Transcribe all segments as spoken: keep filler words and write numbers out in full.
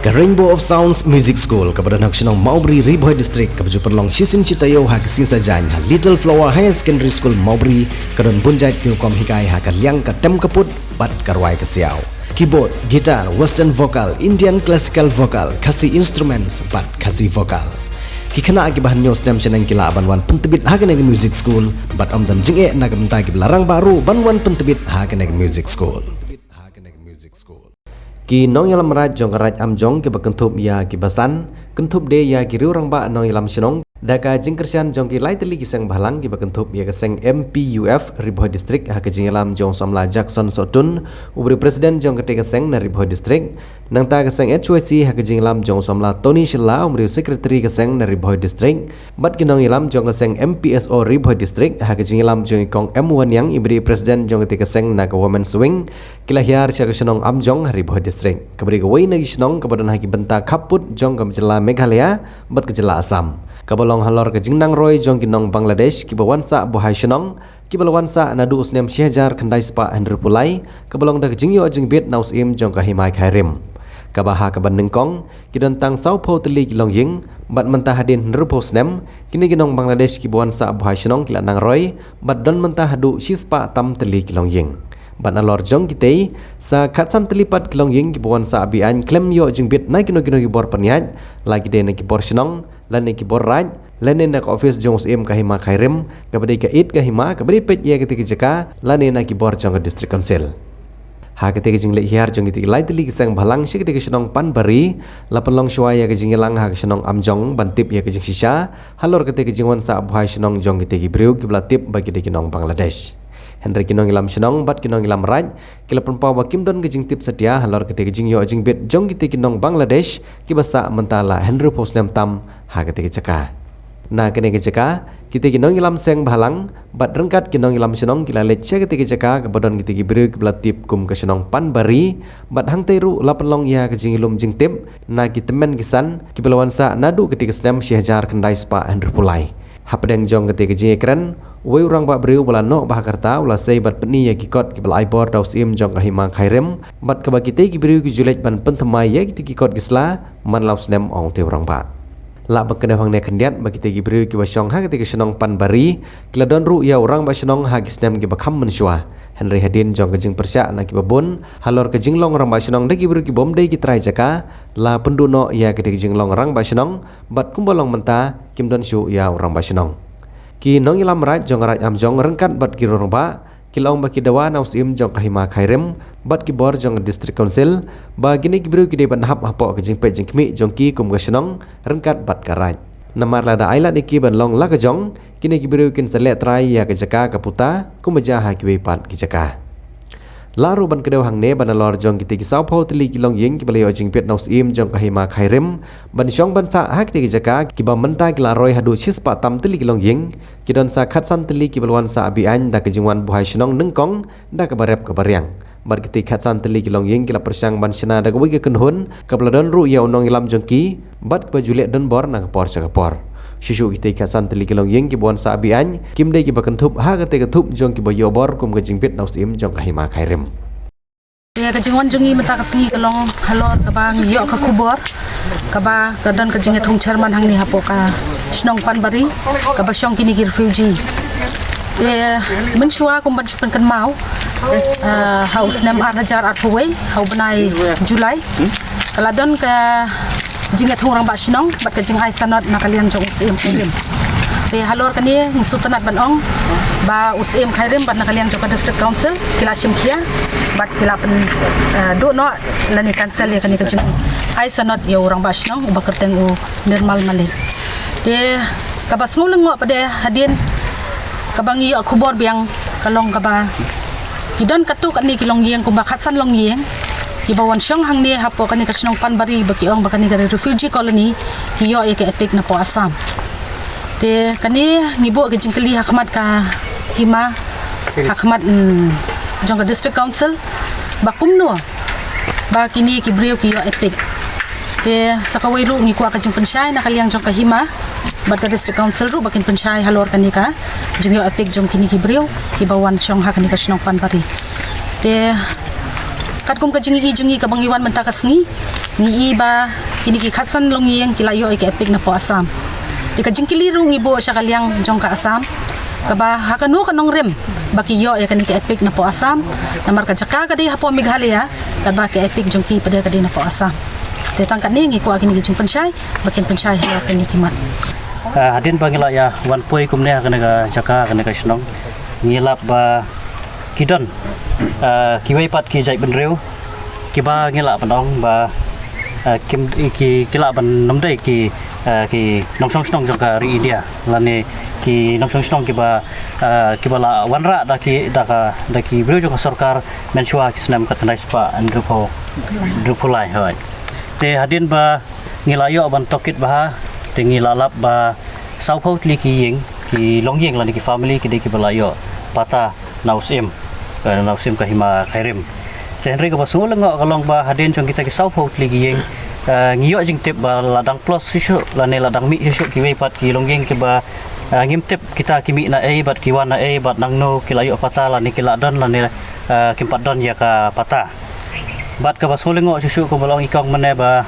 Ka Rainbow of Sounds Music School kaba don ha ka shnong Mawbri, Ri Bhoi District, kaba ju pynlong shisien shi taïew ha ka sngi Saitjaiñ ha Little Flower Higher Secondary School Mawbri, ka don bun jait ki rukom hikai ha ka liang ka tem ka put bad ka rwai ka siaw. Keyboard, guitar, western vocal, Indian classical vocal, Khasi instruments bad Khasi vocal. Ki khynnah kiba hynñiew snem shaneng ki lah ban wan pyntbit ha kane ka music school bad ym don jingeh na ka bynta kiba la rangbah ruh ban wan pyntbit ha kane ka music school. Ki nongïalam raij jong ka raij Amjong kiba kynthup ïa ki basan, kynthup de ïa ki riew rangbah nongïalam shnong da ka jingkyrshan jong ki lai tylli ki seng bhalang kiba kynthup ïa ka seng M P U F Ri Bhoi District ha ka jingïalam jong u samla Jackson Sohtun, uba dei u president jong kata ka seng na Ri Bhoi District. Nangta ka seng H Y C ha ka jingïalam jong u samla Tony Shylla, uba dei u secretary ka seng na Ri Bhoi District, bad ki nongïalam jong ka seng M P S O Ri Bhoi District ha ka jingïalam jong i kong M Waniang, iba dei president jong kata ka seng na ka Women's Wing, ki la hiar sha ka shnong Amjong ha Ri Bhoi District, kaba dei kawei na ki shnong kaba don ha ki bynta khappud jong ka jylla Meghalaya bad ka jylla Assam, kaba long halor ka jingnang roi jong ki nong Bangladesh kiba wan sah buhai shnong, kiba la wan sah naduh u snem shi hajar khyndai spah hynriewphew lai, kaba long da ka jingïoh jingbit na u syiem jong ka Hima Khyrim, kaba ha kaba nyngkong ki don tang sawphew tylli ki longïing, bad mynta hadien hynriewphew snem kine ki nong Bangladesh kiba wan sah buhai shnong ki la nang roi bad don mynta haduh shispah tam tylli ki longïing. Bad nalor jong kitei, sa khatsan tylli pat ki longïing kiba wan sah be-aiñ khlem ïoh jingbit na kino kino ki bor pynïaid, la ki dei na ki bor shnong lane ki bor raid, lane na ka office jong u syiem ka Hima Khyrim, kaba dei ka ïit ka hima kaba dei peit ïa kata ka jaka, lane na ki bor jong ka District Council. Ha kata ka jingleit hiar jong kata ki lai tylli ki seng bhalang sha kata ka shnong Panbari, la pynlong shuwa ïa ka jingïalang ha ka shnong Amjong ban tip ïa ka jingshisha halor kata ka jingwan sah buhai shnong jong kata ki briew kiba la tip ba ki dei ki nong Bangladesh. Hynrei ki nongïalam shnong bad ki nongïalam raid ki la pynpaw ba kim don ka jingtip satia halor kata ka jingïoh jingbit jong kata ki nong Bangladesh kiba sah mynta la hynriewphew snem tam ha kata ka jaka. Na kane ka jaka, kata ki nongïalam seng bhalang bad ryngkat ki nongïalam shnong ki la leit sha kata ka jaka kaba don kata ki briew kiba la tip kum ka shnong Panbari, bad hangtei ruh la pynlong ïa ka jingïalum jingtip na ki tymmen ki san kiba la wan sah naduh kata ka snem shi hajar khyndai spah hynriewphew lai. Hapdeng jong kata ka jingïakren, uwei u rangbah briew uba la noh bha ka rta u la sei bad pyni ïa ki kot kiba la ai bor da u syiem jong ka Hima Khyrim, bad kaba kitei ki briew ki ju leit ban pynthymmai ïa kitei ki kot ki sla man la u snem, ong utei u rangbah. Lah ban kdew hangne khyndiat ba kitei ki briew kiba shong ha kata ka shnong Panbari ki la don ruh ïa u rangbah shnong ha ki snem kiba kham mynshuwa. Hynrei hadien jong ka jingpyrshah na kiba bun halor ka jinglong rangbah shnong da ki briew kibym dei ki trai jaka, la pynduh noh ïa kata ka jinglong rangbah shnong, bad kumba long mynta kim don shuh ïa u rangbah shnong. Ki nongïalam raid jong ka raid Amjong ryngkat bad ki riew rangbah ki la ong ba ki dawa na u syiem jong ka Hima Khyrim bad ki bor jong ka District Council ba kine ki briew ki dei ban hap hapoh ka jingpeit jingkhmih jong ki kum ka shnong ryngkat bad ka raid. Namar lada ai lad ïa ki ban long la ka jong, kine ki briew kin sa leh trai ïa ka jaka ka puta kumba jia ha kiwei pat ki jaka. Lah ruh ban kdew hangne ba nalor jong kitei ki sawphew tylli ki longïing kiba la ïoh jingbit na u syiem jong ka Hima Khyrim ban shong ban sah ha kitei ki jaka kiba mynta ki la roi haduh shispah tam tylli ki longïing, ki don sa khatsan tylli kiba la wan sah be-aiñ da ka jingwan buhai shnong nyngkong da kaba rep kaba riang. Bad kitei khatsan tylli ki longïing ki la pyrshang ban shna da kawei ka kynhun kaba la don ruh ïa u nongïalam jong ki bad kaba ju leh donbor na ka por sha ka por. Shuh shuh kitei khatsan tylli ki longïing kiba wan sah be-aiñ kim dei kiba kynthup ha katei ka thup jong kiba ïoh bor kum ka jingbit na u syiem jong ka Hima Khyrim. Ïa ka jingwan jong ngi mynta ka sngi ka long halor kaba ngi ïoh ka khubor kaba ka don ka jingïathung chairman hangne hapoh ka shnong Panbari kaba shong kine ki refugee. Te mynshuwa kum ban shu pynkynmaw, eh, ha u snem ar hajar arphew wei ha u bnai July ka la don ka jingïathung rangbah shnong bad ka jingai sanot na ka liang jong u syiem Khyrim. Te halor kane ngi sngewtynnat ban ong ba u syiem Khyrim bad na ka liang jong ka District Council ki la shim khia bad ki la pyn, eh, duh noh lane cancel ïa kane ka jingai sanot ïa u rangbah shnong uba kyrteng u Nirmal Malik. Te kaba sngewlyngngoh pat de hadien kaba ngi ïoh khubor biang ka long kaba ki don katto katne ki longïing kumba khatsan longïing kiba wan shong hangne hapoh kane ka shnong Panbari ba ki ong ba kane ka refugee colony ki ïoh ïa ka EPIC napoh Assam. Te kane ngi buh ka jingkylli ha khmat ka Hima, ha khmat, mm, jong ka District Council ba kumno ba kine ki briew ki ïoh EPIC. Te sa kawei ruh ngi kwah ka jingpynshai na ka liang jong ka Hima bad ka District Council ruh ba kin pynshai halor kane ka jingïoh EPIC jong kine ki briew kiba wan shong ha kane ka shnong Panbari. Te katkum ka jingïohi jong ngi kaba ngi wan mynta ka sngi, Ngi i ba kine ki khatsan longïing ki la ïoh ïa ka EPIC napoh Assam. Te ka jingkylli ruh ngi buh sha ka liang jong ka Assam, kaba ha kano ka nongrim ba ki ïoh ïa kane ka EPIC napoh Assam. Namar ka jaka ka dei hapoh Meghalaya, katba ka EPIC jong ki pat ka dei napoh Assam. Te tang katne ngi kwah kine ki jingpynshai ba kin pynshai ha kine ki mat. Ah, hadien ba ngi la ïa wan poi kumne ha kane ka jaka, kane ka shnong, ngi lap ba ki don, ah, kiwei pat ki jaitbynriew kiba ngi lah ban ong ba, ah, kim, ki, ki lah ban nym dei ki, ah, ki nongshong shnong jong ka ri India, lane ki nongshong shnong kiba, ah, kiba la wanrah da ki, da ka, da ki briew jong ka sorkar mynshuwa ki snem khatkhyndai spah hynriewphew, hynriewphew lai, hooid. Te hadien ba ngi la ïoh ban tohkit bha, te ngi la lap ba sawphew tylli ki ïing, ki longïing lane ki family ki dei kiba la ïoh patta na u syiem, eh, na u syiem ka hima Khyrim. Te hynrei kaba sngewlyngngoh ka long ba hadien jong kita ki sawphew tylli ki ïing, eh, ngi ïoh jingtip ba la dang plus shisha lane la dang mih shisha kiwei pat ki longïing kiba, eh, ngim tip kita ki mih na ei bad ki wan na ei bad nangno, ki la ïoh patta lane ki la don lane, eh, kim pat don ïa ka patta. Bad kaba sngewlyngngoh shisha kumba la ong i kong mynne ba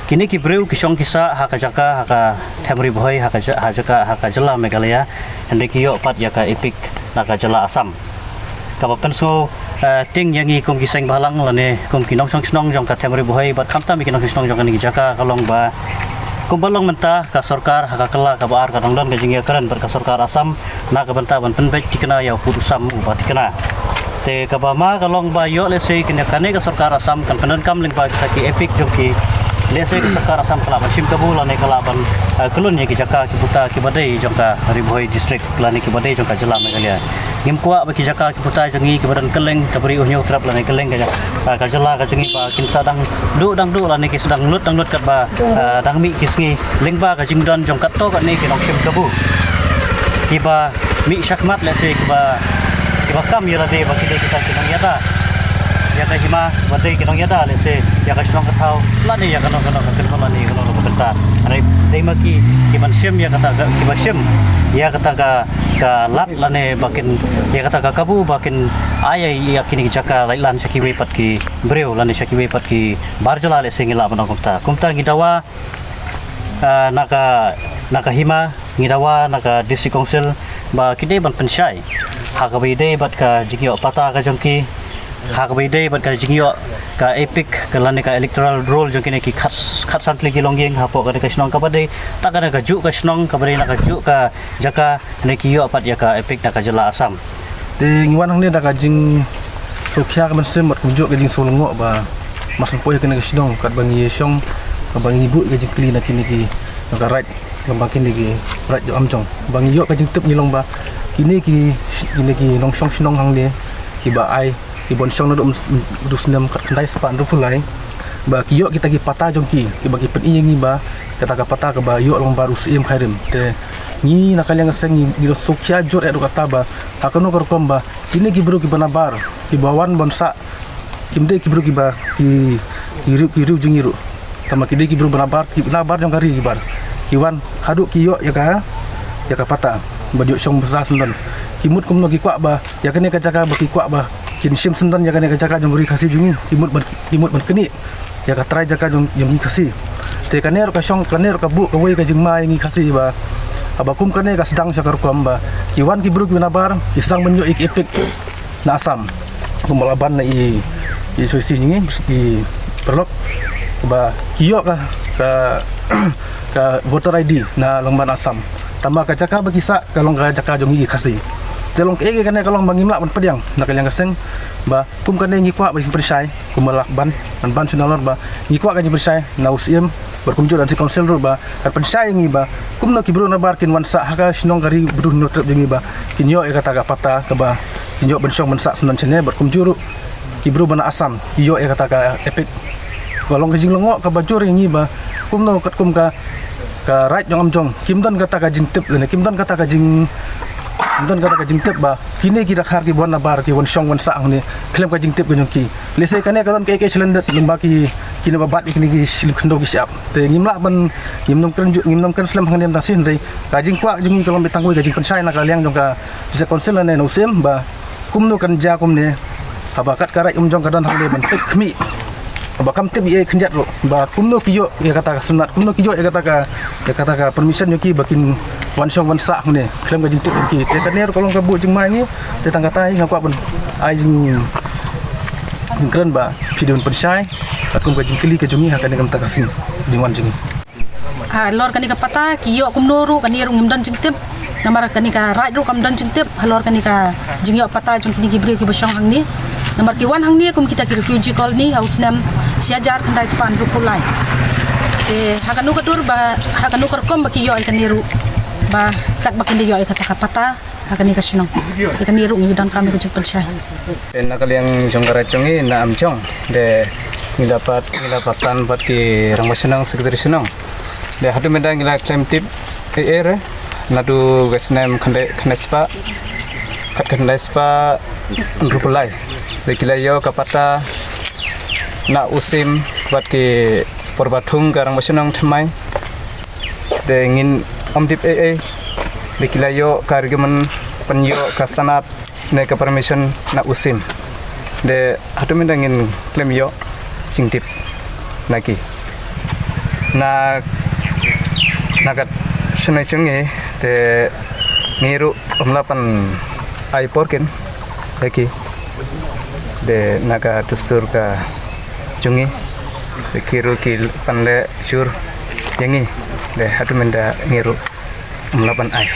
kine ki briew ki shong ki sah ha ka jaka, ha ka them Ri Bhoi, ha ka ja-, ha jaka, ha ka jylla Meghalaya, hynrei ki ïoh pat ïa ka EPIC na ka jylla Assam. Kaba pynsngew, eh, tieng ïa ngi kum ki seng bhalang lane kum ki nongshong shnong jong ka them Ri Bhoi bad khamtam ïa ki nongshong shnong jong kane ka jaka ka long ba kumba long mynta ka sorkar ha ka kylla kaba ar ka dang don ka jingïakren bad ka sorkar Assam na ka bynta ban pynbeit thikna ïa u pud u sam uba thikna. Te kaba ma ka long ba ïoh lehse kane, kane ka sorkar Assam kan pyndonkam lyngba kita ki EPIC jong ki. Lehse ka sorkar Assam ka lah ban shim kabu lane ka lah ban, eh, khlun ïa ki jaka ki puta kiba dei jong ka Ri Bhoi District lane kiba dei jong ka jylla Meghalaya. Ngim kwah ba ki jaka ki puta jong ngi kiba don kylleng ka Bri U Hynñiewtrep lane kylleng ka, eh, ka jylla ka jong ngi ba kin sa dang duh dang duh lane ki sa dang lut dang lut katba, eh, dang mih ki sngi lyngba ka jingdon jong katto katne ki nongshim kabu kiba mih shakhmat lehse kiba, kiba kam ïa lade ba ki dei kita ki nongïada ïa ka hima, ba dei ki nongïada lehse ïa ka shnong ka thaw lane ïa kano kano ka kynhun lane ïa kano kano ka bynta. Hynrei dei ma ki kiban shim ïa kata ka, kiba shim ïa kata ka, ka lad lane ba kin ïa kata ka kabu ba kin ai ïa kine ki jaka lait lan sha kiwei pat ki briew lane sha kiwei pat ki bar jylla lehse ngi lah ban ong kumta. Kumta ngi dawa, ah, na ka, na ka hima, ngi dawa na ka District Council ba ki dei ban pynshai ha kaba ïadei bad ka jingïoh patta ka jong ki, ha kaba ïadei bad ka jingïoh ka EPIC ka lane ka electoral roll jong kine ki khat, khatsan tylli ki longïing hapoh kane ka shnong kaba dei na kane kajuh ka shnong kaba dei na kajuh ka jaka ne ki ïoh pat ïa ka EPIC na ka jylla Assam. Te ngi wan hangne da ka jingsngewkhia ka mynsiem bad kumjuh ka jingsngew lyngngoh ba mar shu poi ha kane ka shnong katba ngi ïashong, katba ngi buh ka jingkylli na kine ki, na ka Raid, katba kine ki Raid Jong Am Jong. Ba ngi ïoh ka jingtip ngi long ba kine ki, kine ki nongshong shnong hangne kiba ai, kiba wan shong naduh, naduh snem khatkhyndai spah hynriewphew lai, ba ki ïoh kita ki patta jong ki, kiba ki pyni ïa ngi ba kata ka patta kaba ïoh lyngba u Syiem Khyrim. Te ngi na ka liang ka seng ngi, ngi dang sngewkhia jur eh ruh kata ba ha kano ka rukom ba kine ki briew kiba nabar, kiba wan ban sah, kim dei ki briew kiba ki, ki riew, ki riew jong ngi ruh. Tangba ki dei ki briew ba nabar, ki nabar jong ka ri kiba ki wan haduh ki ïoh ïa ka, ïa ka patta ban ïoh shong bsa syndon. Ki mut kumno ki kwah ba ïa kane ka jaka ba ki kwah ba kin shim syndon ïa kane ka jaka jong ka ri Khasi jong ngi. Ki mut ban, ki mut ban knieh ïa ka trai jaka jong, jong ngi Khasi. Te kane ruh ka shong, kane ruh ka buh kawei ka jingma ïa ngi Khasi ba haba kum kane ka sdang sha ka rukom ba ki wan ki briew kiba nabar, ki sdang ban ïoh ïa ki EPIC na Assam. Kumba la ban na i, i Soisi jong ngi, i paralok, ba ki ïoh ka, ka, ka voter ID na lyngba na Assam. Tangba ka jaka ba ki sah ka long ka jaka jong ngi ki Khasi. Te long kaei kaei kane ka long ba ngim lah ban pdiang na ka liang ka seng ba kum kane ngi kwah ba pynshai, kumba la ban, ban, ban shu nalor ba ngi kwah ka jingpynshai na u Syiem bad kumjuh na District Council ruh ba kan pynshai ïa ngi ba kumno ki briew nabar kin wan sah ha ka shnong ka ri Bru Hynñiewtrep jong ngi ba kin ïoh ïa kata ka patta kaba kin ïoh ban shong ban sah syndon shane bad kumjuh ruh ki briew ba na Assam ki ïoh ïa kata ka EPIC. Ka long ka jinglyngngoh kaba jur ïa ngi ba kumno katkum ka, ka Raid Jong Am Jong kim don kata ka jingtip lane kim don kata ka jing, kim don kata ka jingtip ba kine ki dkhar kiba wan nabar ki wan shong wan sah hangne khlem ka jingtip ka jong ki. Lehse kane ka don kaei kaei shalyndet lyngba ki, kine ba bat ïa kine ki shilynkhyndew ki shyiap. Te ngim lah ban, ngim nym kren ju, ngim nym kren slem hangne mynta shisien, hynrei ka jingkwah jong ngi ka long beit tang kawei ka jingpynshai na ka liang jong ka District Council lane na u Syiem ba kumno kan jia kumne haba kat ka Raid Jong Am Jong ka don hangne ban peit khmih Ba kam tip ïa khyndiat ruh ba kumno ki ïoh ïa kata ka sunnat, kumno ki ïoh ïa kata ka, ïa kata ka permission ïa ki ba kin wan shong wan sah hangne khlem ka jingtip ïa ki. Te kane ruh ka long ka buh jingma ïa ngi. Te tang kata hi nga kwah ban ai jing, jingkren ba phi dei ban pynshai katkum ka jingkylli ka jong ngi ha kane ka mynta ka sngi jingwan jong ngi. Halor kane ka pata ki ïoh kumno ruh, kane ruh ngim don jingtip. Namar kane ka raid ruh kam don jingtip halor kane ka jingïoh pata jong kine ki briew kiba shong hangne. Namar ki wan hangne kum kita ki refugee colony ha u snem shi hajar khyndai spah hynriewphew lai. Te ha kano ka dur ba, ha kano ka rukom ba ki ïoh ïa kane ruh, ba katba kin da ïoh ïa kata ka pata ha kane ka shnong. Ïa kane ruh ngi donkam ïa ka jingpynshai. Te na ka liang jong ka raid jong ngi na Umjong, te ngi la pat, ngi la pasan bad ki rangbah shnong, secretary shnong. Te haduh mynta ngi la khlem tip ei ei re. Naduh ka snem khyndai, khyndai spah, khat khyndai spah hynriewphew lai, te ki la ïoh ka pata na u Sim bad ki por ba thung ka rangbah shnong thymmai. Te ngin ym tip ei ei. Te ki la ïoh ka agreement pynïoh ka sanad ne ka permission na u Sim. Te haduh mynta ngin khlem ïoh jingtip na ki, na, na ka shnong jong ngi. Te ngi ruh ym lah ban ai por kin ïa ki. Te na ka dustur ka jong ngi, te ki ruh ki pan leh jur ïa ngi. Te haduh mynta ngi ruh ym lah ban ai.